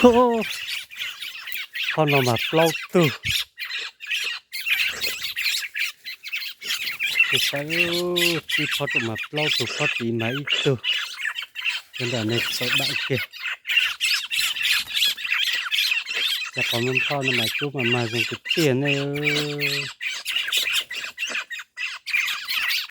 Ub, phob no mas plaub tug. Tus saib, tib phob rau mas plaub tug, phob tid mas ib tug. Cov nram no tsis tau dam kiag. Cov qhov muaj nplhoj no mas cub mas mag zoo tiag tiag ne.